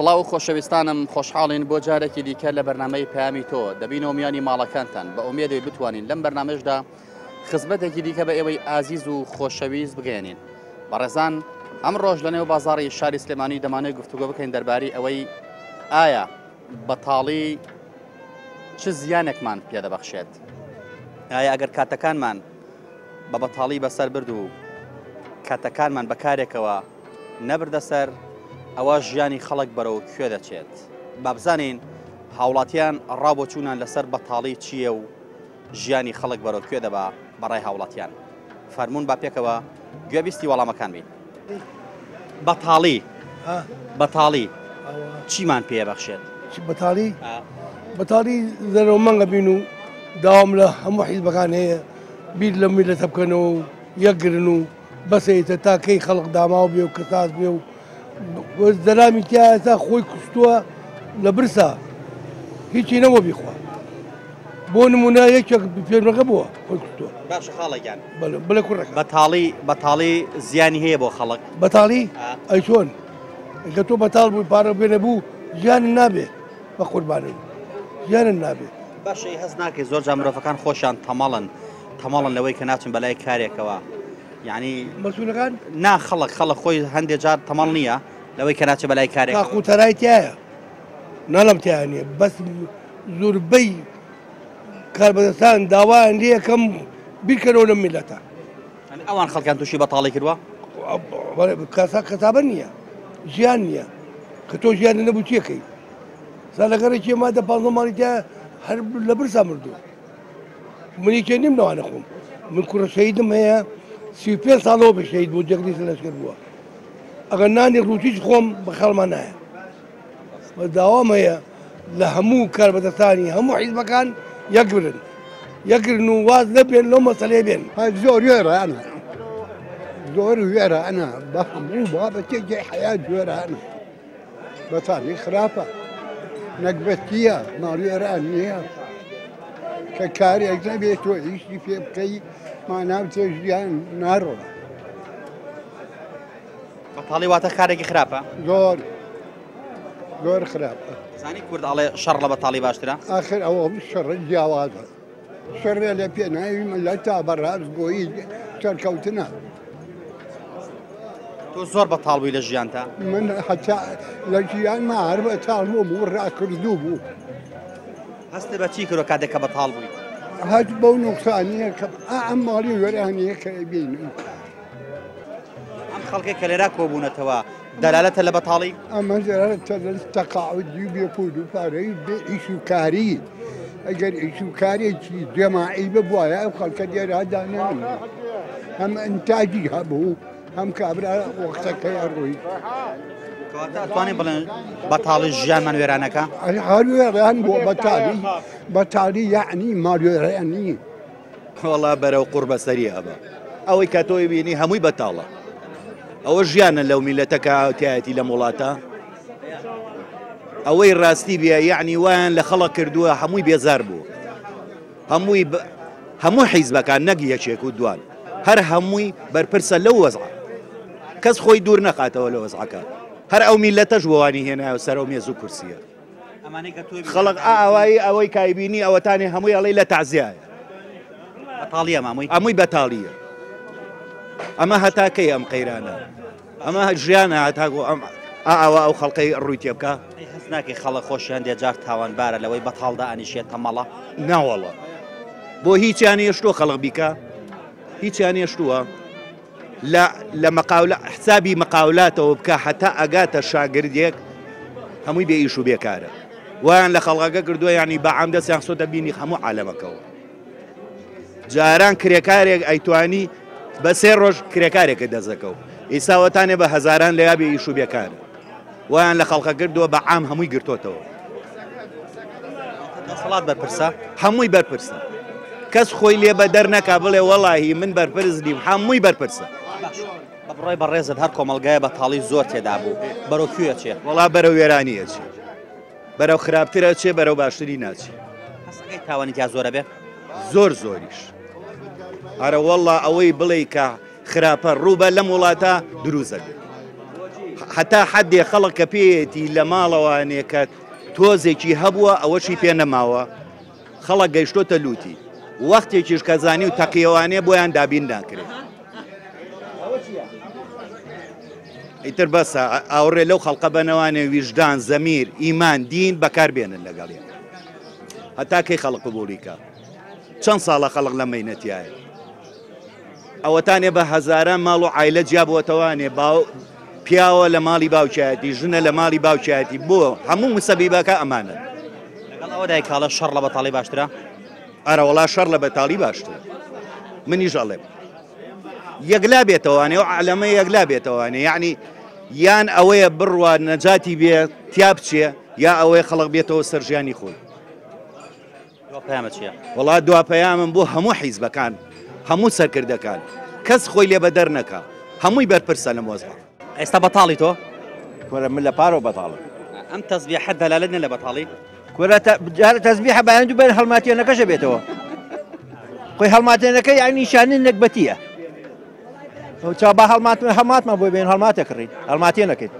سڵاو خۆشەویستانم، خۆشحاڵین بۆ جارێکی دیکە لە بەرنامەی پەیامی تۆ دەبینەوە میانی ماڵەکانتان، بە ئومێدەوەی بتوانین لەم بەرنامەشدا خزمەتێکی دیکە بە ئێوەی ئازیز و خۆشەویست بگەیەنین. بەڕێزان ئەمڕۆش لەنێو بازاڕی شاری سلێمانی دەمانەوێت گفتوگۆ بکەین دەربارەی ئەوەی ئایا بەتاڵی چ زیانێکمان پێدەبەخشێت؟ ئایا ئەگەر کاتەکانمان بە بەتاڵی بەسەر برد و کاتەکانمان بە کارێکەوە نەبردە سەر، ئەوا ژیانی خەڵک بەرەو کوێ دەچێت؟ با بزانین هاوڵاتیان ڕاوبۆچوونان لەسەر بەتاڵی چییە و ژیانی خەڵک بەرەو کوێ دەبا بەڕای هاوڵاتیان؟ فەرموون با پێکەوە گوێبیستی وەڵامەکان بین. بەتاڵی بەتاڵی چیمان پێ بەخشێت؟ بەتاڵی بەتاڵی زەرەو مەنگە بین و داوام لە هەموو حیزبەکان هەیە بیر لە میلەتە بکەنەوە و یەکگرن و بەسە ئیتر تا کەی خەڵک داماو بێ و کەساس بێ و زەلامی تیا ئێستا خۆی کوشتووە لە برسا هیچی نەبووە بیخوا بۆ نمونە یەکێک پێشمەرگە بووە خۆی کوشتووە. باشە خاڵە گیان بەڵێ بڵێ کوڕەکە. بەتاڵی بەتاڵی زیانی هەیە بۆ خەڵک؟ بەتاڵی؟ ئەی چۆن؟ کە تۆ بەتاڵ بووی پارە پێ نەبوو ژیانت نابێ بە قوربانم ژیانت نابێ. باشە هەست ناکەی زۆر جار مرۆڤەکان خۆشیان تەمەڵن تەمەڵن لەوەی کە ناچن بەلای کارێکەوە یعنی مەسولەکان نا خەڵک خەڵک خۆی هەندێک جار تەمەڵ نییە لەوەی کە ناچێ بەلای کارێک تاقوتەرای تایە ناڵم تایە نییە بەس زۆربەی کاربەدەستان داوایان لێ یەکەم بیرکەنەوە لەم میلەتە ئەوان خەڵکیان تووشی بەتاڵی کردووە کەسابە نییە ژیان نییە کە تۆ ژیان نەبوو چیەکەی سا لەگەڕێکی مادە پ ماڵی تیا هەر لە برسا مردووە من یەکێ نیم لەوانە خۆم من کوڕە شەهیدم هەیە 35 ساڵەوە بە شەهید بوو جەگری لەشکر بووە ئەگەر نانی ڕووتیش خۆم بە خەڵمان نایە بە داوام هەیە لە هەموو کاربەدەستانی هەموو حیزبەکان یەکبرن یەکگرن و واز نەبێن لەو مەسەلەیە بێن. زۆر وێرانە زۆر وێرانە بە هەموو بابەتێکی حەیات وێرانە. بەتاڵی خراپە نەگبەتیە ماڵوێران نییە کە کارێک نەبێت تۆ ئیشی پێ بکەی ماناوتێ ژیان ناڕۆ. بەتاڵی واتە کارێکی خراپە؟ زۆر زۆر خراپە. زانی کورد ئەڵێ شەڕ لە بەتاڵی باشترە؟ ئاخر ئەوە شەڕ جیاوازە. شەڕێ لە پێناوی مللەتا بە ڕاستگۆیی سەرکەوتنە. تۆ زۆر بەتاڵ بووی لە ژیانتا؟ من هەتا لە ژیانما هەر بەتاڵ بووم و ڕاکردوو بوو. هەستت بە چی کردووە کاتێک کە بەتاڵ بووی؟ هەست بەو نوقسانییە کە ئەم ماڵی وێرانییە کە ئەیبینم. ئەم خەڵکەی کە لێرە کۆبوونەتەوە دەلالەتە لە بەتاڵی؟ ئەمە دەلالەتە لە تەقاعودی و بێ پوول و پارەی و بێ ئیش و کاری. ئەگەر ئیش و کارێکی جەماعی ببوایە ئەو خەڵکە لێرە دانانیشت. هەم ئینتاجی هەبوو هەم کابرا وەختەکەی ئەڕۆی. کەواتە ئەتوانین بڵێن بەتاڵی ژیانمان وێرانەکە؟ هەر وێران بووە بەتاڵی بەتاڵی یەعنی ماڵوێرانی. وەڵا بەرەو قوڕبەسەری ئەبا. ئەوەی کە تۆی بینی هەمووی بەتاڵە. ئەوە ژیانە لەو میلەتە کە تایەتی لەم وڵاتە. ئەوەی ڕاستی بێ یعنی وایان لە خەڵک کردووە هەمووی بێزار بوو. هەمووی هەموو حیزبەکان نەک یەکێک و دوان هەر هەمووی بەرپرسە لەو وەزعە. کەس خۆی دوور نەخاتەوە لە وەزعەکە. هەر ئەو میلەتەش وانی هێنایە سەر ئەو مێز و کورسیە. خەڵک ئاوایی ئەوەی کایبینی ئەوەتانی هەمووی ئەڵێ لە تەعزیایە. بەتاڵیە مامۆی؟ ئەمووی بەتاڵیە. ئەمە هەتا کەی ئەم قەیرانە؟ ئەمە ژیانە هەتاکو ئەم ئاوا ئەو خەڵقەی ڕووی تێ بکا؟ ئەی هەست ناکەی خەڵک خۆشی هەندێ جار تاوانبارە لەوەی بەتاڵ دائەنیشێ تەمەڵە؟ ناوەڵا بۆ هیچیان هێشتووە خەڵک بیکا؟ هیچیان هێشتووە؟ لە لە مقاولە حسابی مقاولاتەوە بکە هەتا ئەگاتە شاگردێک هەمووی بێ ئیش و بێکارە وایان لە خەڵکەکە کردووە یعنی بە عام دەستیان خستۆتە بینی هەموو عالەمەکەوە جاران کرێکارێک ئەیتوانی بە سێ ڕۆژ کرێکارێکە دەزەکەو ئیساوەتانێ بە هەزاران لەیا بێ ئیش و بێکارە وایان لە خەڵکە کردووە بە عام هەمووی گرتۆتەوە. دەسەڵات بەرپرسە؟ هەمووی بەرپرسە. کەس خۆی لێ بەدەر نەکا بڵێ وەڵاهی من بەرپرس نیم هەمووی بەرپرسە. بە بڕوای بەڕێزت هەر کۆمەڵگایە بەتاڵی زۆر تێدا بوو بەرەو کوێ ئەچێ؟ وەڵا بەرەو وێرانی ئەچێ. بەرەو خراپتر ئەچێ بەرەو باشتری ناچێ. هەستەکەی تاوانی تیا زۆرە بێ؟ زۆر زۆریش. ئەرە وەڵا ئەوەی بڵێی کە خراپە ڕووبە لەم وڵاتە دروست ئەبێ. هەتا حەدێ خەڵک کە پێیەتی لە ماڵەوانێ کە تۆزێکی هەبووە ئەوەشی پێ نەماوە، خەڵک گەیشتۆتە لووتی، وەختێکیش کە زانی و تەقیەوانێ بۆیان دابین ناکرێ. ئیتر بەسە، ئاوڕێ لەو خەڵقە بەنەوانێ ویژدان، زەمیر، ئیمان، دین بەکار بێنن لەگەڵیان. هەتا کەی خەڵک قبوڵی کا؟ چەند ساڵە خەڵک لە مەینەتیایە؟ ئەوەتانێ بە هەزاران ماڵ و عایلە جیا بۆتەوانێ باو پیاوە لە ماڵی باوکایەتی ژنە لە ماڵی باوکایەتی بۆ هەموو مسەبیبەکە ئەمانە. لەگەڵ ئەوەدای کاڵە شەڕ لە بەتاڵی باشترە؟ ئەرەوەڵا شەڕ لە بەتاڵی باشترە منیش ئەڵێم یەکلا بێتەوانێ و عالەمە یەکلا بێتەوانێ یعنی یان ئەوەیە بڕوا نەجاتی بێ تیا بچێ یا ئەوەیە خەڵک بێتەوە سەر ژیانی خۆی. دوا پەیامت چییە؟ وەڵا دوا پەیامم بۆ هەموو حیزبەکان هەموو سەرکردەکان کەس خۆی لێ بەدەر نەکا هەمووی بەرپرسە لەم وەزعە. ئێستا بەتاڵی تۆ؟ کورە من لە پارەوە بەتاڵم. ئەم تەزبیحە دەلالەت نیە لە بەتاڵی؟ کورە جارە تەزبیحە بایان دوو بەر هەڵماتێنەکەشە بێتەوە. خۆی هەڵماتێنەکە یعنی نیشانەی نەگبەتیە. چا با هەڵمات هەڵماتمان بۆ بێن هەڵماتە کڕین هەڵماتێ نەکەین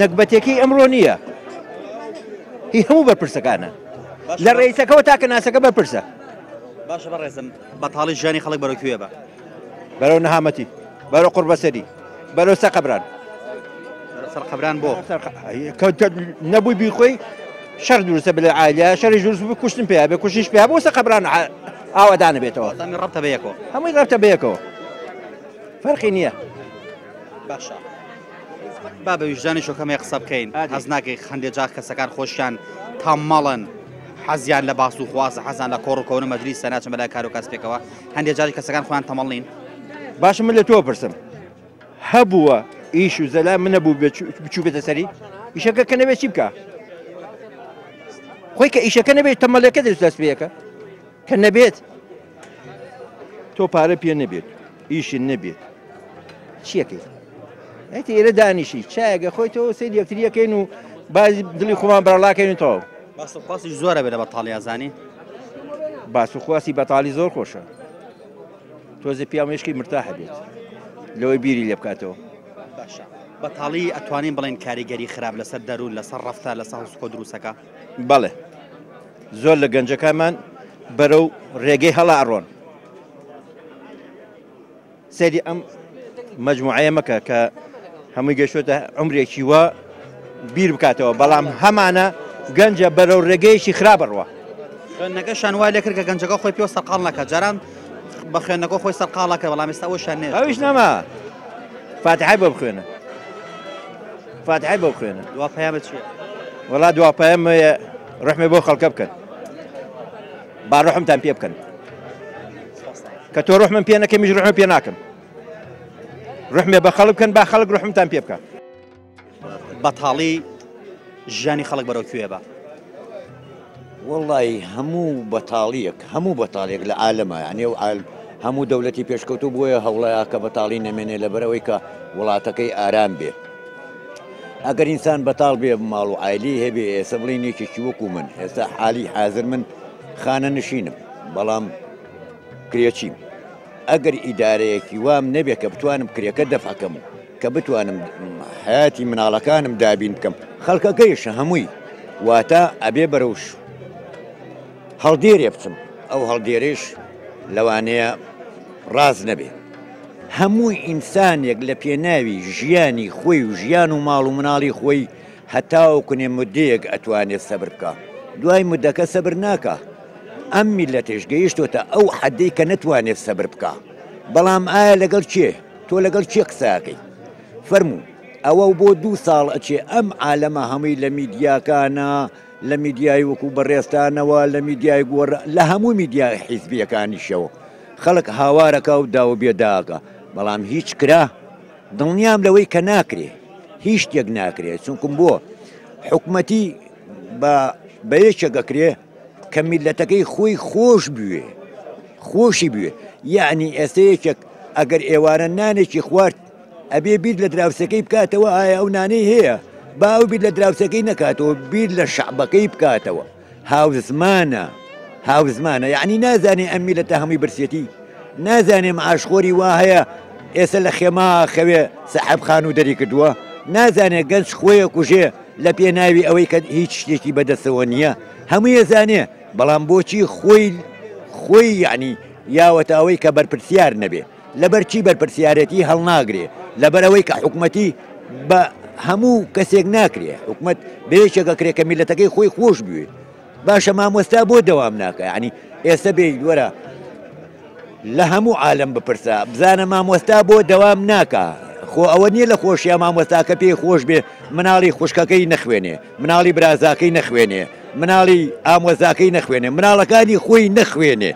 نەگبەتێکی ئەمڕۆ نییە هی هەموو بەرپرسەکانە لە ڕئیسەکەەوە تاکە ناسەکە بەرپرسە. باشە بەڕێزم بەتاڵی ژیانی خەڵک بەرەو کوێ بە؟ بەرەو نەهامەتی بەرەو قوڕبەسەری بەرەو سەقەبران سەر قەبران بۆ نەبووی بیخۆی شەر دروستە بلە عیلە شەری دروست بوو کوشتن پێ بێ کوشتیش پێ بۆ سەر قەبران ئاوەدانە بێتەوە ڕەبتە بەیەکەوە هەمووی ڕەبتە بەیەکەوە فەرقی نییە. باشە با بە ویژدانی شۆکەمێ قسە بکەین حەز ناکەی هەندێک جار کەسەکان خۆشیان تامەڵن حەزیان لە باس و خوازە حەزان لە کۆڕ و کۆن و مەجلیسە ناچن بەلای کار و کاسپێکەوە هەندێک جاری کەسەکان خۆیان تەمەڵ نین. باشە من لە تۆ پرسم هەبووە ئیش و زەلا منە بوو بچوو بێتە سەری ئیشەکە کە نەبێت چی بکە خۆی کە ئیشەکە نەبێت تەمەلەکە دەست دەست پێەکە کە نەبێت تۆ پارە پێ نەبێت ئیشت نەبێت چیەکەی ئەتی ئێرە دانیشی چایەگە خۆی تۆ سەیر یەکتریەکەین و باز دڵی خۆمان بەڕڵاکەین و تەواو. باس و خواستیش زۆرە بێ لە بەتاڵی ئازانی. باس و خواسی بەتاڵی زۆر خۆشە تۆزێ پیاو مێشکی مرتاحە بێت لەوەی بیری لێ بکاتەوە. باشە بەتاڵی ئەتوانین بڵێن کاریگەری خراپ لەسەر دەروون لەسەر ڕەفتار لەسەر هەڵسوکەوت دروستەکە؟ بەڵێ زۆر لە گەنجەکانمان بەرەو ڕێگەی هەڵە ئەڕۆن. سەیری ئەم مەجموعەیە مەکە کە هەمووی گەشتۆتە عمرێکی وا بیر بکاتەوە بەڵام هەمانە گەنجە بەرەو ڕێگەیەکی خراپ بڕوە. خوێندنەکەشان وای لێکرد کە گەنجەکە خۆی پێوە سەرقاڵ نەکات جاران بە خوێندنەکە خۆی سەرقاڵە کرد بەڵام ئێستا ئەوەشیان نێشت. ئەویش نەما فاتحای بۆ بخوێنە فاتحای بۆ بخوێنە. دوا پەیامت چییە؟ وەڵا دوا پەیام ڕەحمێ بۆ خەڵکە بکەن. با ڕحمتان پێ بکەن کە تۆ ڕحمم پێ نەکەی منیش ڕحم پێ ناکەم ڕحمێ بە خەڵک بکەن با خەڵک ڕحمتان پێ بکە. بەتاڵی ژیانی خەڵک بەرەو کوێ بە؟ وەڵی هەموو بەتاڵیەک هەموو بەتاڵێک لە عالەمە یعنی ئەو عال هەموو دەولەتی پێشکەوتوو بۆیە هەوڵەیە کە بەتاڵی نەمێنێ لەبەرئەوەی کە وڵاتەکەی ئارام بێ ئەگەر ئینسان بەتاڵ بێ ماڵ و عایلەی هەبێ ئێستا بڵێن یەکێکی وەکو من ئێستا حالی حازر من خانە نشینم بەڵام کرێچیم ئەگەر ئیدارەیەکی وام نەبێ کە بتوانم کرێکە دەفعکەم و کە بتوانم حیاتی مناڵەکانم دابین بکەم خەڵکەکەیش هەمووی واتە ئەبێ بەرەوش هەڵدێرێ بچم ئەو هەڵدێرێش لەوانەیە ڕاست نەبێ هەموو ئینسانێک لە پێناوی ژیانی خۆی و ژیان و ماڵ و مناڵی خۆی هەتاوەکونێ مدەیەک ئەتوانێت سەبر بکا دوای مدەکە سەبر ناکا ئەم میلەتێش گەیشتۆتە ئەو حەدەی کە نەتوانێت سەبر بکا بەڵام ئایا لەگەڵ کێ تۆ لەگەڵ کێ قسەکەی فەرموو ئەوە بۆ دوو ساڵ ئەچێ ئەم عالەمە هەمووی لە میدیاکانە لە میدیای وەکو بەڕێزتانەوە، لە میدیای گۆڕ، لە هەموو میدیا حیزبییەکانیشەوە خەڵک هاوارەکا و داو و بێداکا، بەڵام هیچ کرا؟ دڵنیام لەوەی کە ناکرێ، هیچ شتێک ناکرێ، چونکم بۆ؟ حکومەتی بە بە یەکێک ئەکرێ کە میللەتەکەی خۆی خۆش بوێ، خۆشی بوێ، یەعنی ئێستە یەکێک ئەگەر ئێوارە نانێکی خوارد، ئەبێ بیر لە دراوسێکەی بکاتەوە ئایا ئەو نانەی هەیە با ئەو بیر لە دراوسێکەی نەکاتەوە بیر لە شەعبەکەی بکاتەوە هاوزمانە هاوزمانە یعنی نازانێ ئەم میلەتە هەمووی برسێتی نازانێ معاشخۆری وا هەیە ئێستا لە خێما خەوێ سەحەب خان و دەری کردووە نازانێ گەنج خۆی ئەکوژێ لە پێناوی ئەوەی کە هیچ شتێکی بەدەستەوە نییە هەمووی ئەزانێ بەڵام بۆچی خۆی خۆی یعنی یاوەتە ئەوەی کە بەرپرسیار نەبێ لەبەر چی بەرپرسیارەتی هەڵناگرێ لەبەر ئەوەی کە حکومەتی بە هەموو کەسێک ناکرێ حکومەت بە یەکێک ئەکرێ کە میلەتەکەی خۆی خۆش بوێ باشە مامۆستا بۆ دەوام ناکە یعنی ئێستا بێ وەرە لە هەموو عالەم بپرسە بزانە مامۆستا بۆ دەوام ناکا خۆ ئەوە نییە لە خۆشیا مامۆستاکە پێی خۆش بێ مناڵی خوشکەکەی نەخوێنێ مناڵی برازاکەی نەخوێنێ مناڵی ئامۆزاکەی نەخوێنێ مناڵەکانی خۆی نەخوێنێ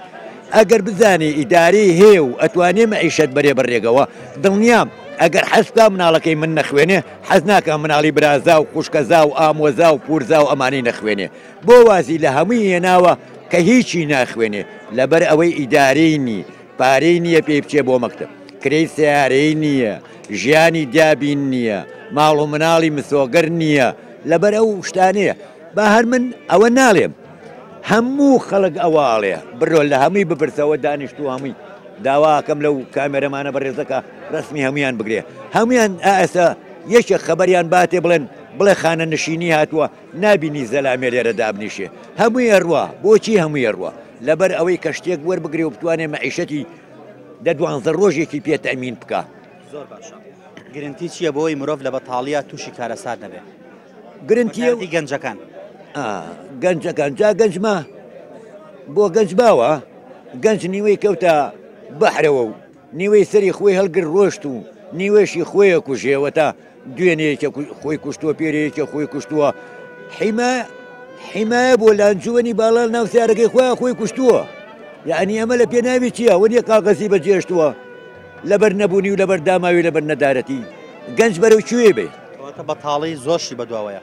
ئەگەر بزانێ ئیدارەی هەیە و ئەتوانێ مەعیشەت بەرێ بەڕێگەوە دڵنیام ئەگەر حەز بکا مناڵەکەی من نەخوێنێ حەز ناکا مناڵی برازا و خوشکەزا و ئامۆزا و پورزا و ئەمانەی نەخوێنێ بۆ وازی لە هەمووی هێناوە کە هیچی ناخوێنێ لەبەر ئەوەی ئیدارەی نی پارەی نییە پێی بچێ بۆ مەکتەب کرێی سەیارەی نییە ژیانی دابین نییە ماڵ و مناڵی مسۆگەر نییە لەبەر ئەو شتانەیە با هەر من ئەوە ناڵێم هەموو خەڵک ئەوە ئەڵێ بڕۆ لە هەمووی بپرسەوە دانیشتوو هەمووی داواکەم لەو کامێرەمانە بەڕێزەکە ڕسمی هەمویان بگرێ هەمویان ئاسە یەکێک خەبەریان باتێ بڵێن بڵێ خانە نشینی هاتووە نابینی زەلامێ لێرە دابنیشێ هەمووی ئەڕوا بۆچی هەمووی ئەڕوا لەبەر ئەوەی کە شتێک وەربگرێ و بتوانێ مەعیشەتی دە دوانزە ڕۆژێکی پێ تەئمین بکا. زۆر باشە گرنتی چییە بۆی مرۆڤ لە بەتاڵیە تووشی کارەسات نەبێ؟ گرنتی گەنجەکان گەنجەکان جا گەنج ما بۆ گەنج باوە گەنج نیوەی کەوتە بەحرەوە و نیوەی سەری خۆی هەڵگر ڕۆشت و نیوەشی خۆیە کوژێوە تا دوێنێ یەکێک خۆی کوشتووە پێرێ یەکێک خۆی کوشتووە حیما حیمایە بۆ لانجوەنی باڵا ناو سیارەکەی خۆیان خۆی کوشتووە یعنی ئەمە لە پێناوی چییە وەنیە کاغەزی بەجێشتووە لەبەر نەبوونی و لەبەر داماوی لەبەر نەدارەتی گەنج بەرەو کوێ بێ کەواتە بەتاڵی زۆرشی بەدواوەیە.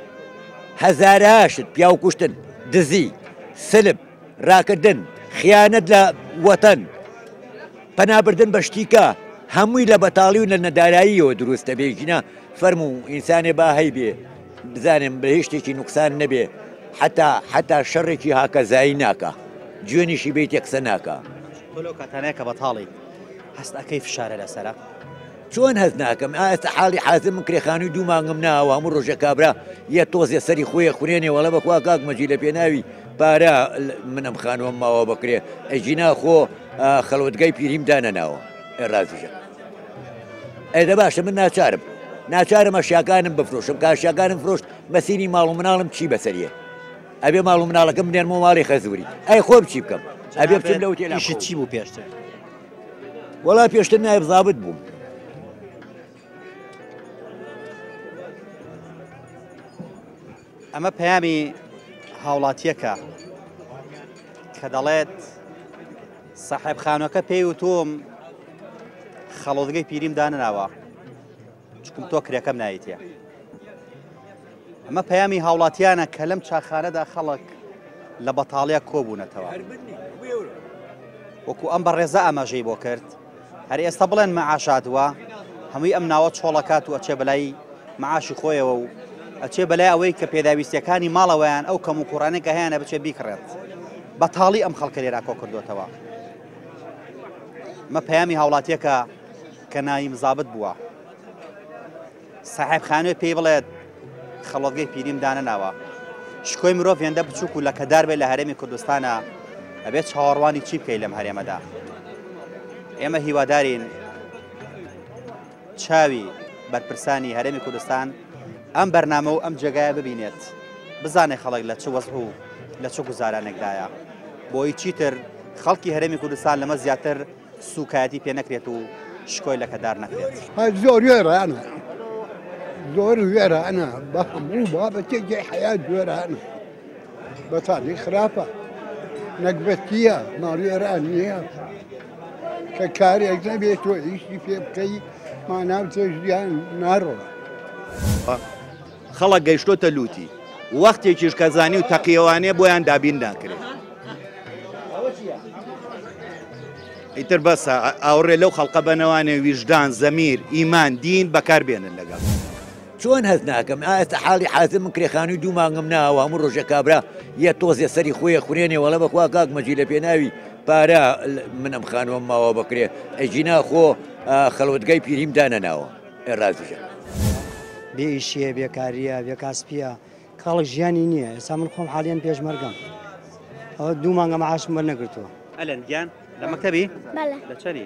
هەزارەها شت پیاو کوشتن دزی سلب راکردن، خیانەت لە وەتەن، پەنابردن بە شتیکە، هەمووی لە بەتاڵی و لە نەداراییەوە دروست دەبێ، ژینا فەرموو ئینسانێ با هەیبێ بزانێ بە هیچ شتێکی نوقسان نەبێ، حەتا حەتا شەڕێکی هاکەزایی ناکا، جوێنیشی بێیتێ قسە ناکا. تۆ لەو کاتانەیە کە بەتاڵیت هەست ئەکەی فشارە لەسەرە؟ چۆن هەست ناکەم ئا ئێستا حاڵی حازر من کرێ خانووی دوو مانگم ناوە هەموو ڕۆژێ کابرا یە تۆزێ سەری خۆیە خورێنێ وەڵە بەخوا کاک مەجی لە پێناوی پارە من ئەم خانووەم ماوە بەکرێ ئەگینا خۆ خەڵوتگای پیریم دانەناوە ئێ ڕازیشە ئێ دە باشە من ناچارم ناچارم ئەشیاکانم بفرۆشم کە ئەشیاکانم فرۆشت مەسینی ماڵ و مناڵم چی بەسەریە ئەبێ ماڵ و مناڵەکەم بنێرمەوە ماڵی خەزوری ئەی خۆم چی بکەم ئەبێ بچم لە ئوتێلا ئیشت چی بوو پێشتر؟ وەڵا پێشتر نایب زابت بووم. ئەمە پەیامی هاوڵاتیەکە کە دەڵێت سەحێب خانەکە پێی وتوم خەڵۆزگەی پیریم دانراوە چکم تۆ کرێکەم نایتە ئەمە پەیامی هاوڵاتیانە کە لەم چاخانەدا خەڵک لە بەتاڵیا کۆبوونەتەوە. وەکو ئەم بەڕێزە ئاماژەی بۆ کرد هەر ئێستا بڵێن مەعاش هاتووە هەمووی ئەم ناوە چۆڵەکات و ئەچێ بەلای معاشی خۆیەوە و ئەچێ بەلای ئەوەی کە پێداویستیەکانی ماڵەوەیان ئەو کەم و کوڕانەی کە هەیانە بچێ بیکڕێت بەتاڵی ئەم خەڵکە لێرا کۆ کردوێتەوە مە پەیامی هاوڵاتیەکە کە نایم زابت بووە ساحێب خانوێ پێی بڵێت خەڵۆتگەی پیریم دانەناوە. شکۆی مرۆڤ هێندە بچووک و لەکەدار بێت لە هەرێمی کوردستانا ئەبێت چاوەڕوانی چی بکەیت لەم هەرێمەدا؟ ئێمە هیوادارین چاوی بەرپرسانی هەرێمی کوردستان ئەم بەرنامە و ئەم جێگایە ببینێت بزانێ خەڵک لە چ وەزع و لە چ گوزارانێکدایە بۆی چیتر خەڵکی هەرێمی کوردستان لەمە زیاتر سوکایەتی پێ نەکرێت و شکۆی لەکەدار نەکرێت. زۆر وێرانە زۆر وێرانە بە هەموو بابەتێکی حەیات وێرانە بەتاڵی خراپە نەگبەتیە ماڵ وێران نییە کە کارێک نەبێت تۆ ئیشی پێ بکەی مانا ژیان ناڕۆ. خەڵک گەیشتۆتە لوتی وەختێکیش کە زانی و تەقیەوانێ بۆیان دابین ناکرێ. ئیتر بەسە ئاوڕێ لەو خەڵقە بەنەوانێ ویژدان زەمیر ئیمان دین بەکار بێنن لەگەڵ. چۆن هەست ناکەم ئا ئێستا حاڵی حازر من کرێ خانووی دوو مانگم ناوە هەموو ڕۆژێ کابرا یە تۆزێ سەری خۆیە خورێنێ وەڵە بەخوا کاک مەجی لە پێناوی پارە من ئەم خانووەم ماوە بەکرێ ئەگینا خۆ خەڵوتگای پیریم دانەناوە ئێ ڕازیشە. بێ ئیشیە، بێکاریە، بێکاسپیە، خەڵک ژیانی نییە. ئێستا من خۆم حالیان پێشمەرگەم، ئەوە دوو مانگە معاشم وەرنەگرتووە. ئەلەند گیان لە مەکتەبی؟ بەڵێ. لە چەنی؟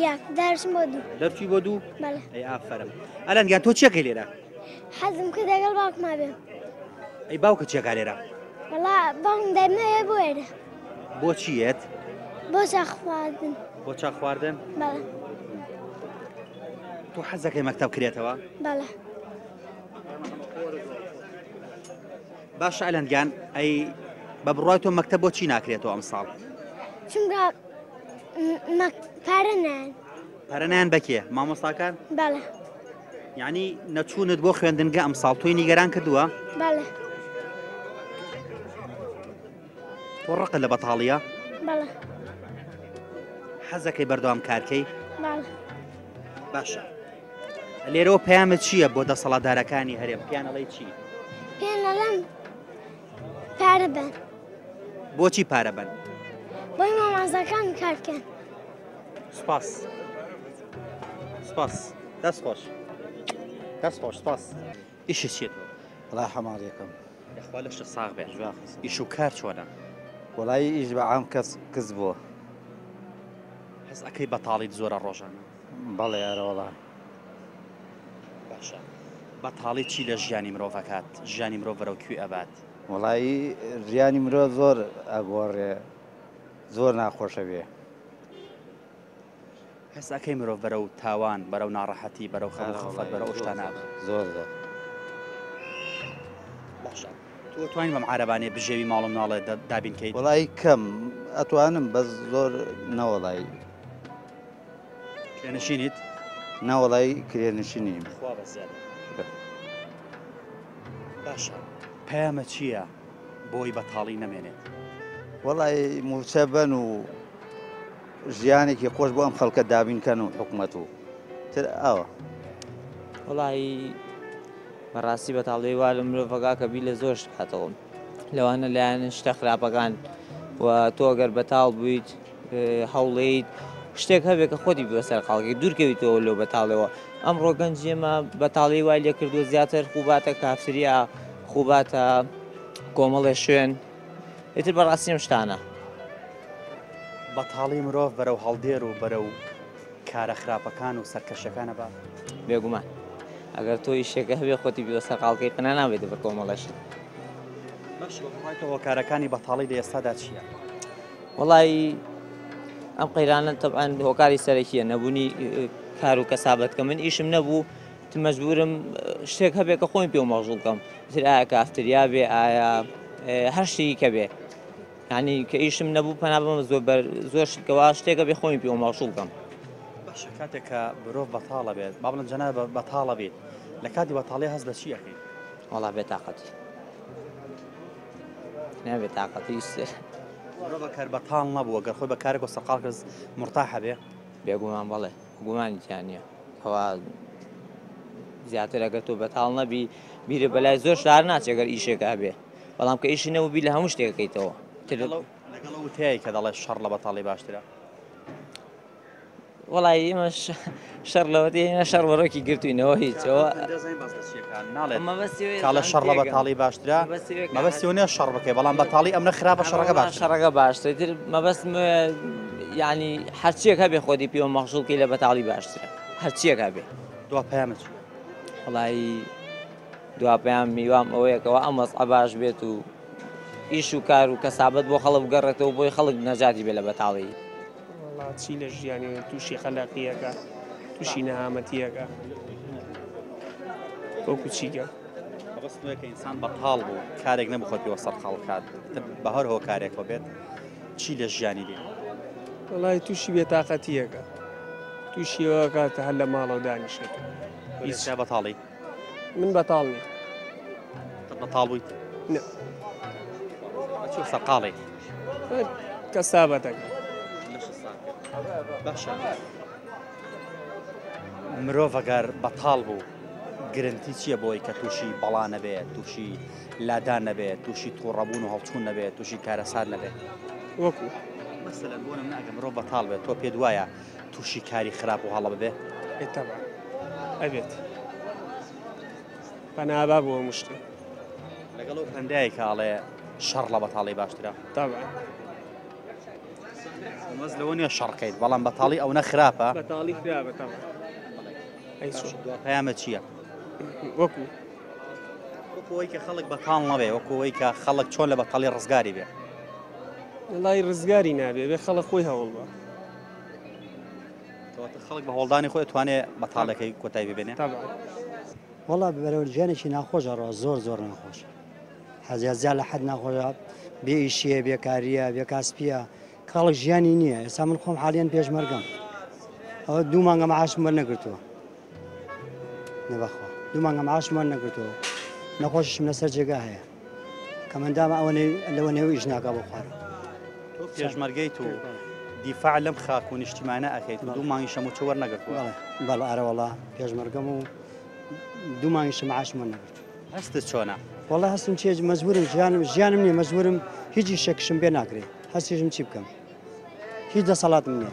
یەک. دەرچم بۆ دوو. دەرچووی بۆ دوو؟ بەڵێ. ئەی ئافەرم. ئەلەند گیان تۆ چیەکەی لێرە؟ حەزم کرد لەگەڵ باوکما بێم. ئەی باوکت چیەکا لێرە؟ وەڵا باوکم دەمەوێ بۆ ئێرە. بۆ چی یەت؟ بۆ چا خواردن. بۆ چا خواردن؟ بەڵێ. تۆ حەز دەکەی مەکتەب کرێتەوە؟ بەڵێ. باشە ئەلەند گیان ئەی بە بڕوای تۆ مەکتەب بۆ چی ناکرێتەوە ئەمساڵ؟ چونکە پارە نایەن. پارە نایەن بەکێ؟ مامۆستاکان؟ بەڵێ. یعنی نەچوونت بۆ خوێندنگە ئەمساڵ تۆی نیگەران کردووە؟ بەڵێ. تۆ ڕقت لە بەتاڵیە؟ بەڵێ. حەزەکەی بەردەوام کارکەی؟ بەڵێ. باشە لێرەوە پەیامت چییە بۆ دەسەڵاتدارەکانی هەرێم پێیان ئەڵێی چی؟ پێیان ئەڵێم پارە بەن. بۆچی پارە بەن؟ بۆی مامۆستاکان کار بکەن. سپاس سپاس دەست خۆش دەست خۆش سپاس. ئیشت چییە تۆ؟ وەڵای حەماڵیەکەم. یاخوا لەشت ساغ بێت. ئیش و کار چۆنە؟ وەڵایی ئیش بە عام کەس کز بووە. هەست ئەکەی بەتاڵیت زۆرە ڕۆژانە؟ بەڵێ ئەرەوەڵا. باشە بەتاڵی چی لە ژیانی مرۆڤ ئەکات؟ ژیانی مرۆڤ بەرەو کوێ ئەبات؟ وەڵایی ژیانی مرۆڤ زۆر ئەگۆڕێ زۆر ناخۆشە بێ. هەست ئەکەی مرۆڤ بەرەو تاوان، بەرەو ناڕەحەتی، بەرەو خەم و خەفەت، بەرەو ئەو شتانە ئەبات؟ زۆر زۆر. باشە تۆ ئەتوانی بەم عارەبانەیە بژێوی ماڵ و مناڵێ دابین کەیت؟ وەڵایی کەم ئەتوانم بەس زۆر نەوەڵایی. کرێنشینیت؟ ناوەڵای کرێنشینیم. خوا بە زیادە. باشە پەیامە چییە بۆی بەتاڵی نەمێنێت؟ وەڵای مووچە بەن و ژیانێکی خۆش بۆ ئەم خەڵکە دابین کەن و حکومەت و تر ئاوە. وەڵایی بەڕاستی بەتاڵی وا لە مرۆڤەکە کە بیر لە زۆر شت بکاتەوە لەوانە لایەن شتە خراپەکان و تۆ گەر بەتاڵ بوویت هەوڵێیت شتێک هەبێت کە خۆتی بە سەرقاڵکەی دوورکەویتەوە لەو بەتاڵەوە ئەمڕۆ گەنجی ئێمە بەتاڵی وای لێ کردووە زیاتر خوباتە کافتریا خوباتە کۆمەڵێ شوێن ئیتر بەڕاستی ئەم شتانە. بەتاڵی مرۆڤ بەرەو هەڵدێر و بەرەو کارە خراپەکان و سەرکەشیەکان ئەبات؟ بێگومان ئەگەر تۆ ئیشێکە هەبێ خۆتی پێوە سەرقاڵکەی پەنا نابێتە بەر کۆمەڵێ شت. باشە بە بڕوای تۆ هۆکارەکانی بەتاڵی لە ئێستادا چییە؟ وەڵایی ئەم قەیرانە تەبعەن هۆکاری سەرەکیە نەبوونی کار و کەسابەت کە من ئیشم نەبوو مەجبورم شتێک هەبێ کە خۆم پێ مەغزوڵ کەم تر ئایا کافتریا بێ ئایا هەر شتێکی کە بێ ینی کە ئیشم نەبوو پەنا بەمە زۆر بەر زۆر شتکەوە شتێکە بێ خۆمی پێ مەغزوڵ کەم. باشە کاتێک کە مرۆڤ بەتاڵە بێت با بڵێن جەناب بەتاڵە بیت لە کاتی بەتاڵی هەست بە چی ئەکەیت؟ وەڵا بێتاقەتی نابێت تاقەتی مرۆڤ کار بەتاڵ نەبووە گەر خۆی بە کارێک و سەرقاڵ کرد مرتاحە بێ؟ بێگومان بەڵێ گومانی تیا نییە ئەوە زیاتر ئەگەر تۆ بەتاڵ نەبی بیرە بەلای زۆر شار ناچێت گەر ئیشێک هەبێ بەڵام کە ئیشی نەبوو بیر لە هەموو شتێکەکەیتەوە لەگەڵ ئەو وتەیە کە دەڵێت شەڕ لە بەتاڵی باشترە وەڵی ئێمە شەڕ لەوەتی ئێمە شەڕ بەڕۆکی گرتوینەوە هیچەوە کاڵە شەڕ لە بەتاڵی باشترە مەبەستی نیە شەڕ بکەی بەڵام بەتاڵی ئەمنە خراپە شەڕەکە باش شەڕەکە باشتر تر مەبەست ینی هەرچیەک هەبێ خۆتی پێوە مەخشوڵکی لە بەتاڵی باشترە هەرچیەک هەبێ دوا پەیامت وڵی دوا پەیام میوام ئەوەیە کەوا ئەم وەزعە باش بێت و ئیش و کار و کەسابەت بۆ خەڵک بگەڕێتەوە بۆی خەڵک نەجاتی بێ لە بەتاڵی. وەڵا چی لە ژیانی تووشی قەلەقیەکە تووشی نەهامەتیەکە وەکو چیگە مەبەستم کە ئینسان بەتاڵ بوو کارێک نەبوو خۆی پێوە سەرقاڵ کات بە هەر هۆکارێکەوە بێت چی لە ژیانی دێ وەڵای تووشی بێتاقەتیەکە تووشی ئەوە کاتە هەر لە ماڵەوە دانیشێت هیچ بەتاڵی من بەتاڵ نیم. قەت بەتاڵ بوویت؟ نا. بەچی سەرقاڵی؟ کەسابەتەکە. باشە مرۆڤ ئەگەر بەتاڵ بوو گرنتی چییە بۆی کە تووشی بەڵا نەبێت تووشی لادان نەبێت تووشی تووڕەبوون و هەڵچوون نەبێت تووشی کارەسات نەبێت وەکو مەسەلەن بۆ نمونە ئەگەر مرۆڤ بەتاڵ بێت تۆ پێت وایە تووشی کاری خراپ و هەڵە ببێ؟ ئێ تەبعەن ئەبێت. پەنابا بۆ هەموو شتێ. لەگەڵ ئەو پەندایە کە ئەڵێ شەڕ لە بەتاڵی باشترە. تەبعەن. مەبەست لەوە نییە شەڕ کەیت بەڵام بەتاڵی ئەونە خراپە. بەتاڵی خراپە تەبعەن. ئەی چۆن؟ دوا پەیامت چییە؟ وەکو؟ وەکو ئەوەی کە خەڵک بەتاڵ نەبێ وەکو ئەوەی کە خەڵک چۆن لە بەتاڵی ڕزگاری بێ. وەڵای ڕزگاری نابێ بێ خەڵک خۆی هەوڵ بە. کەواتە خەڵک بە هەوڵدانی خۆی ئەتوانێ بەتاڵەکەی کۆتایی ببێنێ؟ تەبعەن. وەڵا بەرەو ژیانێکی ناخۆش ئەڕوا زۆر زۆر ناخۆش حەزیا زیا لە حەد ناخۆشە بێ ئیشیە بێکاریە بێ کاسپیە خەڵک ژیانی نییە ئێستا من خۆم حالیان پێشمەرگەم ئەوە دوو مانگە معاشم وەرنەگرتووە نەبەخوا دوو مانگە معاشم وەرنەگرتووە نەخۆشیشم لەسەر جێگا هەیە کەمەندامە ئەوە لەوە نێو ئیش ناکا بۆ خوارەوە. تۆ پێشمەرگەیت و دیفاع لەم خاک و نیشتیمانە ئەکەیت و دوو مانگیشە مووچە وەرنەگرتووە. بەڵێ بەڵێ ئەرەوەڵا پێشمەرگەم و دوو مانگیشە معاشم وەرنەگرتووە. هەستت چۆنە؟ وەڵا هەستم چیە مەجبورم ژیانم ژیانم نییە مەجبورم هیچ ئیشێکشم پێ ناکرێ هەستیشم چی بکەم هیچ دەسەڵاتم نییە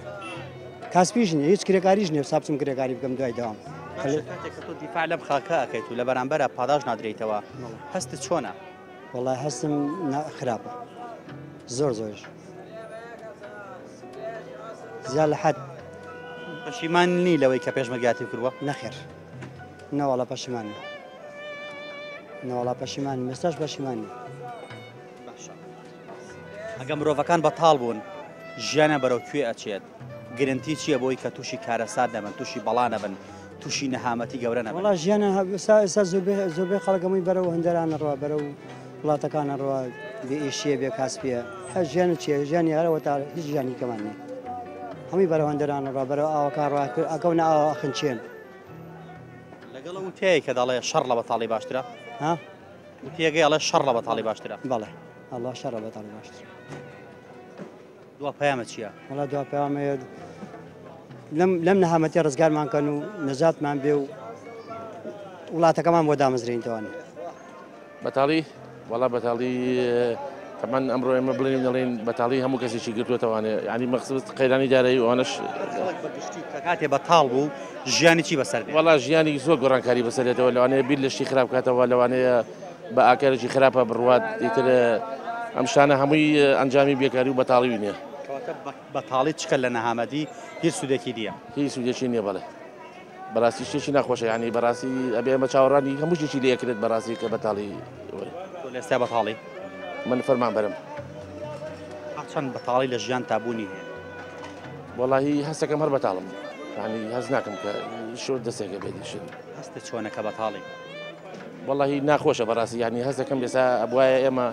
کاسپیش نییە هیچ کرێکاریش نییە سا بچم کرێکاری بکەم دوای دەوام. باشە کاتێک کە تۆ دیفاع لەم خاکە ئەکەیت و لە بەرامبەرا پاداشت نادرێیتەوە هەستت چۆنە؟ وەڵا هەستم خراپە زۆر زۆریش زیاد لە حەد. پەشیمان نی لەوەی کە پێشمەرگایەتی کردووە؟ نەخێر نەوەڵا پەشیمان نیم نەوەڵا پەشیمان نیم ئێستاش پەشیمان نیم. باشە ئەگە مرۆڤەکان بەتاڵ بوون ژیانیان بەرەو کوێ ئەچێت؟ گرنتی چییە بۆی کە تووشی کارەسات نەبن تووشی بەڵا نەبن تووشی نەهامەتی گەورە نەبن؟ وەڵا ژیانە ئێستا ئێستا زۆربەی زۆربەی خەڵک هەمووی بەرەو هەندەران ئەڕوا بەرەو وڵاتەکان ئەڕوا بێ ئیشیە بێ کاسپیە هەر ژیان چیە ژیانی هەرەوە تا هیچ ژیانی کەمان نییە هەمووی بەرەو هەندەران ئەڕوا بەرەو ئاوەکان ڕوا ئەکەونە ئاوە ئەخنچێن. لەگەڵ ئەو وتەیە کە دەڵێ شەڕ لە بەتاڵی باشترە؟ ها؟ وتەیەکەی ئەڵێ شەڕ لە بەتاڵی باشترە. بەڵێ ئەڵا شەڕ لە بەتاڵی باشترە. دوا پەیامت چییە؟ وەڵا دوا پەیام هەیە لەم لەم نەهامەتیە ڕزگارمان کەن و نەجاتمان بێ و وڵاتەکەمان بۆ دامەزرێنیتەوە. بەتاڵی وەڵا بەتاڵی تەمان ئەمڕۆ ئێمە بڵێن دەڵێن بەتاڵی هەموو کەسێکی گرتووەتەوانێ یعنی مەخصوص قەیرانی دارایی ئەوانەش خەڵک بە گشتی کە کاتێ بەتاڵ بوو ژیانی چی بەسەر دێت؟ وەڵا ژیانی زۆر گۆڕانکاری بەسەر دێتەوە لەوانەیە بیر لە شتی خراپ بکاتەوە لەوانەیە بە ئاکارێکی خراپە بڕوات ئیتر ئەم شتانە هەمووی ئەنجامی بێکاری و بەتاڵی نییە. کەواتە بەتاڵی چکە لە نەهامەتی هیچ سوودێکی نییە. هیچ سوودێکی نییە بەڵێ. بەڕاستی شتێکی ناخۆشە یانی بەڕاستی ئەبێ ئێمە چاوەڕوانی هەموو شتێکی لێ ئەکرێت بەڕاستی کە بەتاڵی تۆ لە ئێستا بەتاڵی؟ من فەرمانبەرم. تا چەند بەتاڵی لە ژیان تا بوونی هەیە؟ وەڵاهی هەستەکەم هەر بەتاڵم یانی هەست ناکەم کە شۆ دەستێکە بێت شت. هەستت چۆنە کە بەتاڵی؟ وەڵاهی ناخۆشە بەڕاستی یانی هەستەکەم ئێستا ئەبوایە ئێمە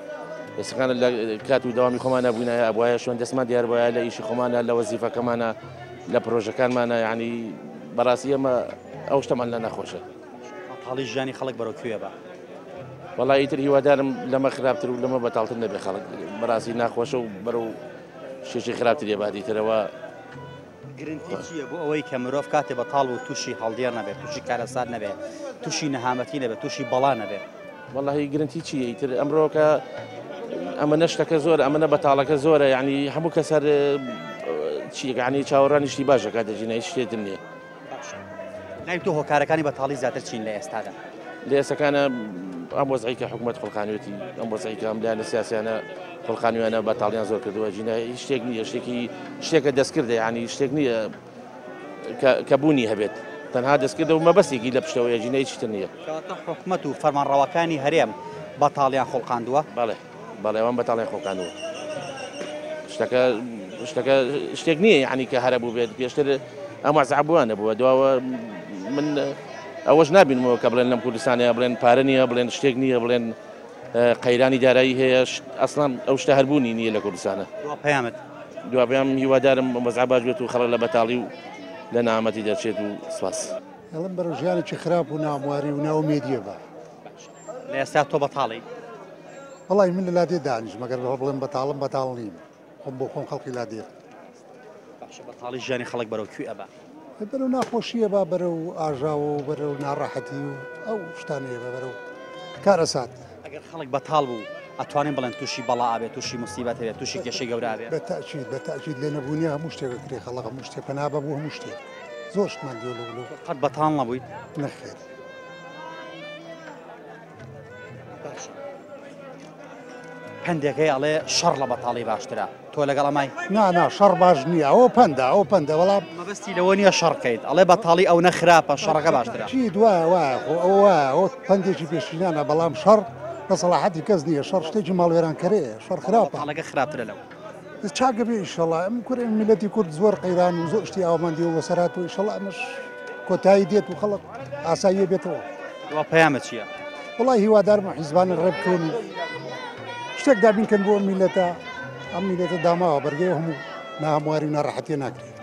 ئێستاکانە لە کات و دەوامی خۆمانە بووینایە ئەبوایە شوێن دەستمان دیار بوایە لە ئیشی خۆمانە لە وەزیفەکەمانە لە پرۆژەکانمانە یعنی بەڕاستی ئێمە ئەو شتەمان لە ناخۆشە. بەتاڵی ژیانی خەڵک بەرەو کوێ بە؟ وەڵا ئیتر هیوادارم لەمە خراپتر و لەمە بەتاڵتر نەبێ خەڵک بەڕاستی ناخۆشە و بەرەو شتێکی خراپتر ێ دیترەوە. گرنتی چییە بۆ ئەوەی کە مرۆڤ کاتێ بەتاڵ بوو تووشی هەڵدێر نەبێت تووشی کارەسات نەبێت تووشی نەهامەتی نەبێت تووشی بەڵا نەبێت؟ وەڵاهی گرنتی چییە ئیتر ئەمڕۆکە ئەمەنە شتەکە زۆر ئەمەنە بەتاڵەکە زۆرە یعنی هەموو کەس هەر چیەکانی چاوەڕانی شتی باش دەکات دەژینە هیچ شتێتر نییە. لای تۆ هۆکارەکانی بەتاڵی زیاتر چین لە ئێستادا؟ لە ئێستاکانە ئەم وەزعی کە حکوومەت خوڵقانوێتی ئەم وەزعی کە ئەم لایەنە سیاسیانە خوڵقانویانە بەتاڵیان زۆر کردووە ژینە هیچ شتێک نییە شتێکی شتێکە دەستکردە یعنی شتێک نییە کە بوونی هەبێت تەنها دەستکردە و مەبەستێکی لە پشتەوەیە ژینە هیچ تر نییە. کەواتە حکومەت و فەرمانڕەواکانی هەرێم بەتاڵیان خوڵقاندووە؟ بەڵێ بەڵێ ئەوان بەتاڵیان خوڵقاندووە. شتەکە شتەکە شتێک نییە یعنی کە هەرە بوو بێت پێشتر ئەم وەزعە بووە نەبووە دواوە من ئەوەش نابینمەوە کە بڵێن لەم کوردستانەیە بڵێن پارە نییە بڵێن شتێک نییە بڵێن قەیرانی دارایی هەیە ئەسڵان ئەو شتە هەربوونی نییە لە کوردستانە. دوا پەیامت؟ دوا پەیام هیوادارم وەزع باش بێت و خەڵک لە بەتاڵی و لە نەهامەتی دەرچێت و سپاس. ئەڵێم بەرەو ژیانێکی خراپ و نامواری و نائومێدیە بە. باشە لە ئێستا تۆ بەتاڵی؟ وەڵی من لە لادێ دانیشم ئەگەر بڵێم بەتاڵم بەتاڵ نیم خۆم بۆ خۆم خەڵکی لادێ. باشە بەتاڵی ژیانی خەڵک بەرەو کوێ ئەبا؟ بەرەو ناخۆشیە با بەرەو ئاژاوە و بەرەو ناڕەحەتی و ئەو شتانەیە بە بەرەو کارەسات. ئەگەر خەڵک بەتاڵ بوو ئەتوانین بڵێن تووشی بەڵا ئەبێت تووشی موسیبەت ئەبێت تووشی کێشەی گەورە ئەبێت؟ بە تەئکید بە تەئکید لێ نەبوونی هەموو شتێک ئەکرێ خەڵک هەموو شتێک پەنا بە بۆ هەموو شتێک زۆر شتمان دیوە لەو لەو. قەت بەتاڵ نەبوویت؟ نەخێر. پەندێک هەیە ئەڵێ شەڕ لە بەتاڵی باشترە، تۆ لەگەڵ ئەمای؟ نا نا شەڕ باش نییە، ئەوە پەندە ئەوە پەندە بەڵام. مەبەستی لەوە نییە شەڕ بکەیت، ئەڵێ بەتاڵی ئەونە خراپە شەڕەکە باشترە. چیت وایە وایە خۆ ئەوە وایە ئەوە پەندێکی پێشینانە بەڵام شەڕ لە سەڵاحەتی کەس نییە، شەڕ شتێکی ماڵوێرانکەرەیە، شەڕ خراپە. بەتاڵەکە خراپترە لەوە. چاکە بێ ئیشەڵا ئەم کورە میلەتی کورد زۆر قەیران و زۆر شتی ئاوامان دیوە بەسەر هاتووە ئیشەڵا ئەمەش کۆتایی دێت و خەڵک ئاساییە بێتەوە. دوا پەیامت چییە؟ وەڵای هیوادارم حیزبانە ڕێ بکەون و شتێک دابین کەن بۆ ئەم میلەتە ئەم میلەتە داماوە بەرگەی هەموو ناهەمواری و ناڕەحەتیە ناگرێت.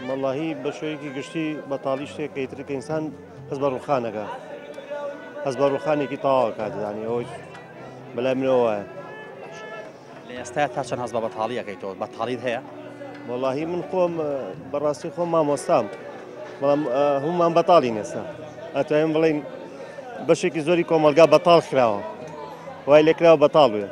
وەڵاهی بە شێوەیەکی گشتی بەتاڵی شتێک کە ئیتر کە ئینسان هەست بە ڕووخانەکە هەست بە ڕووخانێکی تەواو کات یانی ئەوەی بەلای منەوە وایە. لە ئێستا تا چەند هەست بە بەتاڵی ئەکەیتەوە؟ بەتاڵیت هەیە؟ وەڵاهی من خۆم بەڕاستی خۆم مامۆستام بەڵام هەمومان بەتاڵین ئێستا ئەتوانین بڵین بەشێکی زۆری کۆمەلگا بەتاڵ کراوە وای لێکراوە بەتاڵ بێ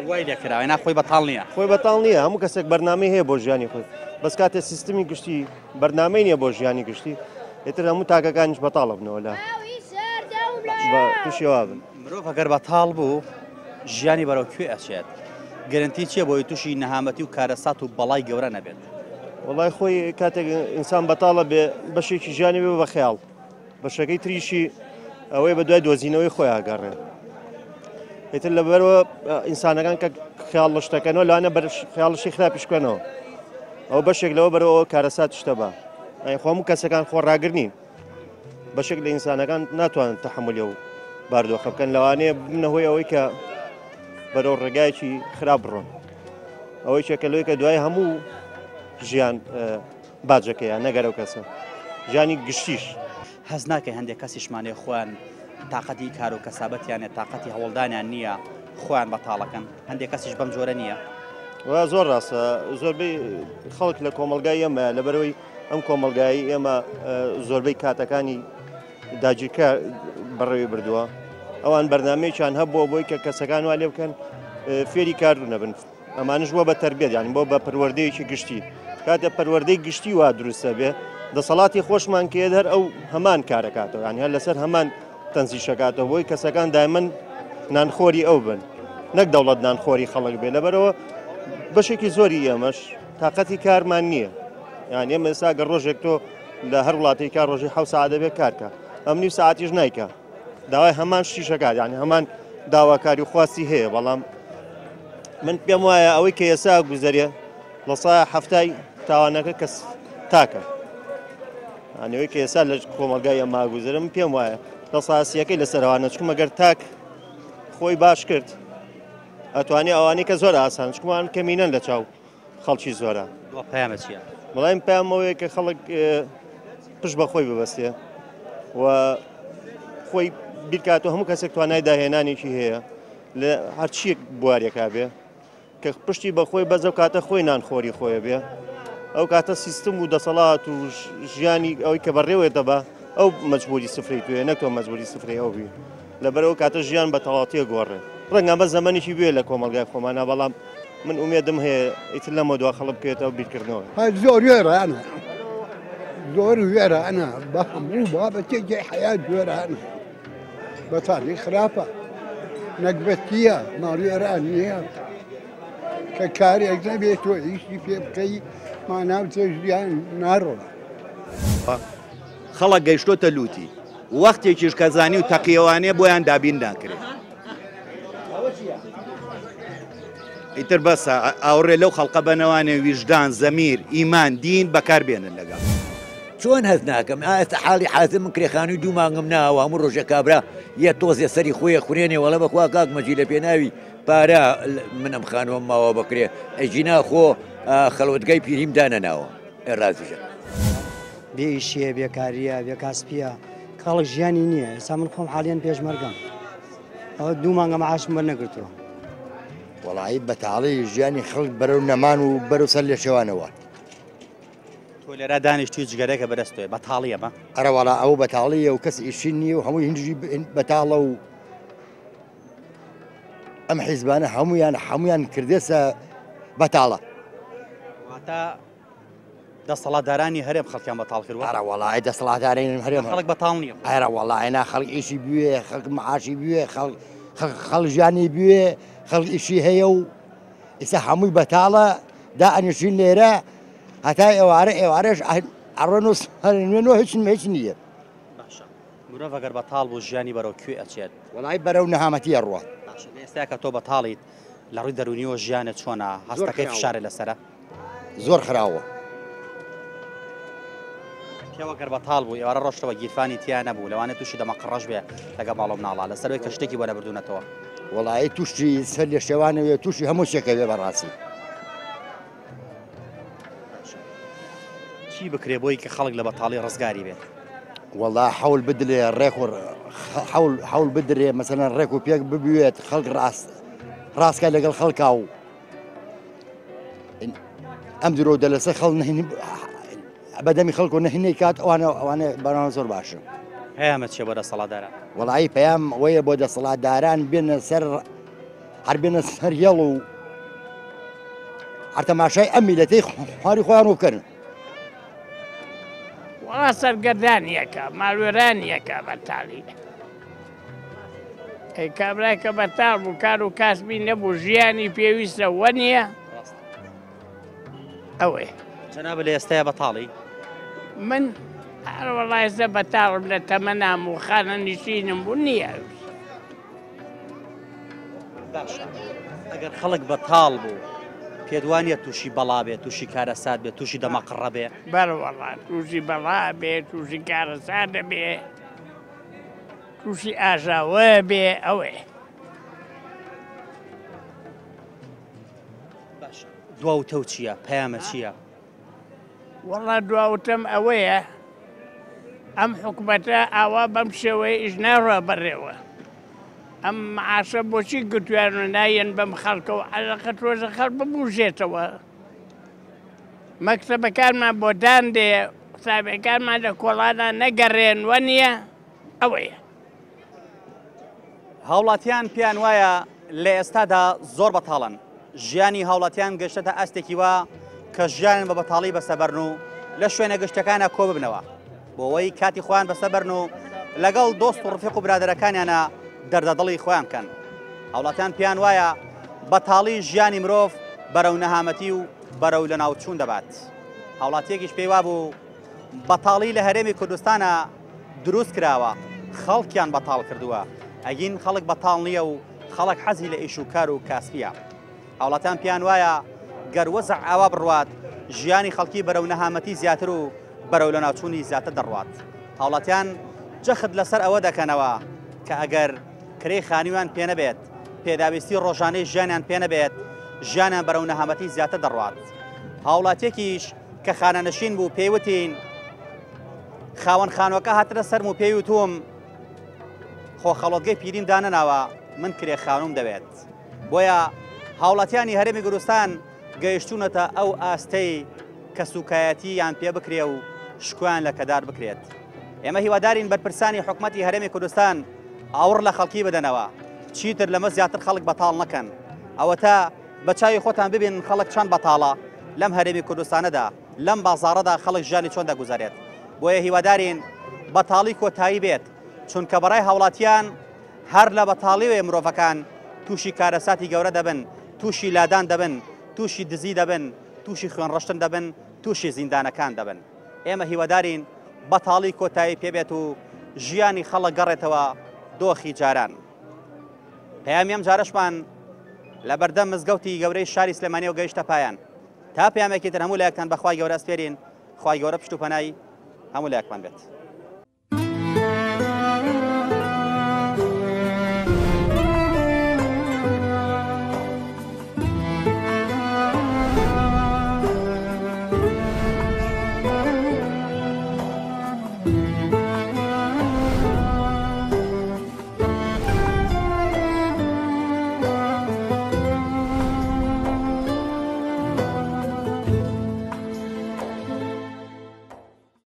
وای لێکراوە نا خۆی بەتاڵ نییە خۆی بەتاڵ نییە هەموو کەسێک بەرنامەی هەیە بۆ ژیانی خۆی بەس کاتێ سیستمی گشتی بەرنامەی نییە بۆ ژیانی گشتی ئیتر هەموو تاکەکانیش بەتاڵە بنەوە لە تووشی وا بن. مرۆڤ ئەگەر بەتاڵ بوو ژیانی بەرەو کوێ ئەچێت؟ گرنتی چییە بۆی تووشی نەهامەتی و کارەسات و بەڵای گەورە نەبێت؟ وەڵای خۆی کاتێک ئینسان بەتاڵە بێ بەشێکی ژیانی بێ بە خەیاڵ بەشەکەی تریشی ئەوەی بە دوای دۆزینەوەی خۆی ئاگەڕێ ئیتر لەبەرەوە ئینسانەکان کە خیاڵ لە شتەکەنەوە لەوانە بەر خیاڵشی خراپیش بکەنەوە ئەو بەشێک لەوە بەرەوە کارەسات شتە بە ئەی خۆ هەموو کەسەکان خۆڕاگر نین بەشێک لە ئینسانەکان ناتوانن تەحملی و باردۆخە بکەن لەوانەیە ببنە هۆی ئەوەی کە بەرەو ڕێگایەکی خراپ بڕۆن ئەوەی چێکە لەوەی کە دوای هەموو ژیان باجەکەیە نەگەر ئەو کەسە ژیانی گشتیش. هەست ناکەی هەندێک کەسیشمان هەیە خۆیان تاقەتی کار و کەسابەتیان نیە تاقەتی هەوڵدانیان نییە خۆیان بەتاڵەکەن هەندێک کەسیش بەم جۆرە نییە؟ وا زۆر ڕاستە زۆربەی خەڵک لە کۆمەڵگای ئێمە لەبەرەوەی ئەم کۆمەڵگایی ئێمە زۆربەی کاتەکانی داگیرکار بەڕێوی بردووە ئەوان بەرنمەیەکیان هەبووە بۆی کە کەسەکان وا لێ بکەن فێری کار نەبن ئەمانش بۆ بە تەربیەت یانی بۆ بە پەروەردەیەکی گشتی کاتێ پەروەردەی گشتی وا دروستە بێ دەسەڵاتی خۆشمان کێ هەر ئەو هەمان کارەکاتەوە یانی هەر لەسەر هەمان تەنزیشەکاتەوە بۆی کەسەکان دایمەن نانخۆری ئەو بن نەک دەوڵەت نانخۆری خەڵک بێ لەبەرەوە بەشێکی زۆری ئێمەش تااقەتی کارمان نییە یان ئێمە ئێستا گەر ڕۆژێک تۆ لە هەر وڵاتی کار ڕۆژی حە ساعت دەبێت کارکە ئەم نیو ساعتیش نیکە داوای هەمان شتیش ئەکات یعنی هەمان داواکاری و خواستی هەیە بەڵام من پێم وایە ئەوەی کە ئێسا گوزەرێ لە سا هەفتای تاوانەکە کەس تاکە ئەوەی کە ئێسا لە کۆمەلگای ئەمما گوزەرە من پێم وایە لە ساسیەکەی لەسەرەوانە چکمە گەر تاک خۆی باش کرد ئەتوانێ ئەوانەی کە زۆر ئاسان چکمان کەمینەن لە چاو خەڵکی زۆرە. دوا پەیامت چییە؟ وەڵای من پەیامم ئەوەیە کە خەڵک پشت بە خۆی ببەستێ و خۆی بیرکاتەوە هەموو کەسێک توانای داهێنانێکی هەیە لە هەرچیەک بوارێکا بێ کە پشتی بە خۆی بەزە و کاتە خۆی نانخۆری خۆیە بێ ئەو کاتە سیستم و دەسەڵات و ژیانی ئەوەی کە بەڕێوەی دەبا ئەو مەجبوری سفرەی توێ نەک تۆ مەجبوری سفرەی ئەو بی لەبەر ئەو کاتە ژیان بە تەواوەتی گۆڕێ ڕەنگە ئەمە زەمەنێکی بوێ لە کۆمەڵگای خۆمانە بەڵام من ئومێدم هەیە ئیتر لەمە دوا خەڵک بکەوێتەوە بیرکردنەوە. هەر زۆر وێرانە زۆر وێرانە بە هەموو بابەتێکی حەیات وێرانە بەتاڵی خراپە نەگبەتیە ماڵ وێران نییە کە کارێک نەبێت تۆ ئیشی پێ بکەی مانا و ژیان ناڕۆ. خەڵک گەیشتۆتە لوتی وەختێکیش کە زانی و تەقیەوانێ بۆیان دابین ناکرێ ئیتر بەسە ئاوڕێ لەو خەڵقە بەنەوانێ ویژدان زەمیر ئیمان دین بەکار بێنن لەگەڵ. چۆن هەست ناکەم ئا ئێستا حاڵی حازر من کرێخانووی دوو مانگم ناوە هەموو ڕۆژێ کابرا یە تۆزێ سەری خۆی ئەخورێنێ وەڵێ بەخوا کاک مەجی لە پێناوی پارە من ئەم خانووەم ماوە بەکرێ ئەگینا خۆ خەڵوەتگای پیریم دانەناوە ئێ ڕازیشە. بێ ئیشیە بێ کاریە بێ کاسپیە خەڵک ژیانی نییە ئێستا من خۆم حالیان پێشمەرگەم ئەوە دوو مانگە معاشم وەرنەگرتووە. وەڵایی بەتاڵی ژیانی خەڵک بەرەو نەمان و بەرەو سەر لێشێوانەوە. تۆ لێرە دانیشتووی جگەرەکە بەدەست تۆیە بەتاڵیە بە؟ ئەرەوەڵا ئەوە بەتاڵیە و کەس ئیشی نییە و هەمووی هندژی بەتاڵە و ئەم حیزبانە هەمویان هەمویان کردێسە بەتاڵە. واتە دەسەڵاتدارانی هەرێم خەڵکیان بەتاڵ کردووە؟ ئەرە وەڵا دەسەڵاتدارانی هەرێم خەڵک بەتاڵ نییە. ئەرە وەڵا نا خەڵک ئیشی بوێ خەڵک معاشی بوێ خەڵک خەڵک ژیانی بوێ خەڵک ئیشی هەیە و ئیستا هەمووی بەتاڵە دا ئەنیشین لێرە هەتا ئێوارە ئێوارەش ئەڕۆن و نوێن و هیچ هیچ نییە. باشە مرۆڤ ئەگەر بەتاڵ بوو ژیانی بەرەو کوێ ئەچێت؟ وەڵی بەرەو نەهامەتی ئەڕوات. باشە لە ئێستا کە تۆ بەتاڵیت لە ڕووی دەروونیەوە ژیانت چۆنە؟ هەستەکەی فشارە لەسەرە؟ زۆر خراوە. پیاو ئەگەر بەتاڵ بوو ئێوارە ڕۆشتەوە گیرفانی تیا نەبوو لەوانەیە تووشی دەمەقڕەش بێ لەگەڵ ماڵ و مناڵا لەسەرەوەی کە شتێکی بۆ نەبردوونەتەوە. وەڵایی تووشی سەر لێ شێوانەوێ تووشی هەموو شتێکە بێ بەڕاستی. چی بکرێ بۆی کە خەڵک لە بەتاڵی ڕزگاری بێت؟ وەڵا حەول بدرێ ڕێک و حەول حەول بدرێ مەسەلەن ڕێک و پێک ببوێت خەڵک ڕاست ڕاستکە لەگەڵ خەڵکا و ئەم درۆ دەلەسە خەڵ نهێنی بەدەمی خەڵک و نهێنی کات ئەوانە ئەوانە بەران زۆر باشە. پەیامت چیە بۆ دەسەڵاتداران؟ وەڵایی پەیام ئەوەیە بۆ دەسەڵاتداران بێنە سەر هەر بێنە سەر هێڵ و هەر تەماشای ئەم میلەتەی خواری خۆیان و بکەن. وەڵا سەرگەردانیەکە ماڵوێرانیەکە بەتاڵی ئەی کابرای کە بەتاڵ بوو کار و کاسبی نەبوو ژیانی پێویستە وە نییە ئەوەیە. جەنابت لە ئێستایا بەتاڵی؟ من ئەرە وەڵا ئێستا بەتاڵم لە تەمەنام و خانە نشینم بوو نییە. باشە ئەگەر خەڵک بەتاڵ بوو پێت وانە تووشی بەڵا بێت تووشی کارەسات بێت تووشی دەمەقڕە بێ؟ بەڵێ وەڵا تووشی بەڵا بێ تووشی کارەسات دەبێ. تووشی ئاژاوە بێ ئەوەیە. باشە دوا وتەو چییە؟ پەیامە چییە؟ وەڵا دوا وتەم ئەوەیە ئەم حکومەتە ئاوا بەم شێوەیە ئیش ناڕوا بەڕێوە. ئەم معاشە بۆچی گرتویان و نایەن بەم خەڵکە و عەلەقە تۆزە خەڵک ببوژێتەوە. مەکتەبەکانمان بۆ داندێ قوتابیەکانمان لە کۆڵانا نەگەڕێن وەنیە؟ ئەوەیە. هاوڵاتیان پێیان وایە لە ئێستادا زۆر بەتاڵن، ژیانی هاوڵاتیان گەشتەتە ئاستێکی وا کە ژیانیان بە بەتاڵی بەسەبەرن و لە شوێنە گشتەکانە کۆببنەوە بۆ ئەوەی کاتی خۆیان بەسەبەرن و لەگەڵ دۆست و ڕفیق و برادەرەکانیانە دەردەدڵی خۆیان بکەن. هاوڵاتیان پێیان وایە بەتاڵی ژیانی مرۆڤ بەرەو نەهامەتی و بەرەو لەناوچوون دەبات. هاوڵاتیەکیش پێی وابوو بەتاڵی لە هەرێمی کوردستانا دروست کراوە خەڵکیان بەتاڵ کردووە ئەگین خەڵک بەتاڵ نییە و خەڵک حەزی لە ئیش و کار و کاسپیە. هاوڵاتیان پێیان وایە گەر وەزع ئاوا بڕوات ژیانی خەڵکی بەرەو نەهامەتی زیاتر و بەرەو لەناوچوونی زیاتر دەڕوات. هاوڵاتیان جەخت لەسەر ئەوە دەکەنەوە کە ئەگەر کرێی خانوویان پێنەبێت، پێداویستی ڕۆژانەی ژیانیان پێنەبێت، ژیانیان بەرەو نەهامەتی زیاتر دەڕوات. هاوڵاتیەکیش کە خانەنشین بوو پێی وتین، خاوەن خانووەکە هاتنە سەرم و پێی وتوم خۆ خەڵۆتگەی پیریم دانەناوە من کرێ خانووم دەوێت. بۆیە هاوڵاتیانی هەرێمی کوردستان گەیشتوونەتە ئەو ئاستەی کە سوکایەتییان پێ بکرێ و شکۆیان لەکەدار بکرێت. ئێمە هیوادارین بەرپرسانی حکومەتی هەرێمی کوردستان ئاوڕ لە خەڵکی بدەنەوە، چیتر لەمە زیاتر خەڵک بەتاڵ نەکەن. ئەوەتا بە چاوی خۆتان ببینن خەڵک چەند بەتاڵە لەم هەرێمی کوردستانەدا، لەم بازاڕەدا خەڵک ژیانی چۆن دەگوزەرێت. بۆیە هیوادارین بەتاڵی کۆتایی بێت، چونکە بەڕای هاوڵاتیان هەر لە بەتاڵیوەیە مرۆڤەکان تووشی کارەساتی گەورە دەبن، تووشی لادان دەبن، تووشی دزی دەبن، تووشی خوێنڕشتن دەبن، تووشی زیندانەکان دەبن. ئێمە هیوادارین بەتاڵی کۆتایی پێبێت و ژیانی خەڵک گەڕێتەوە دۆخی جاران. پەیامی ئەم جارەشمان لە بەردەم مزگەوتی گەورەی شاری سلێمانیەوە گەیشتە پایان. تا پەیامێکی تر هەموو لایەکتان بە خوای گەورە ئەسپێرین، خوای گەورە پشت و پەنای هەموو لایەکمان بێت.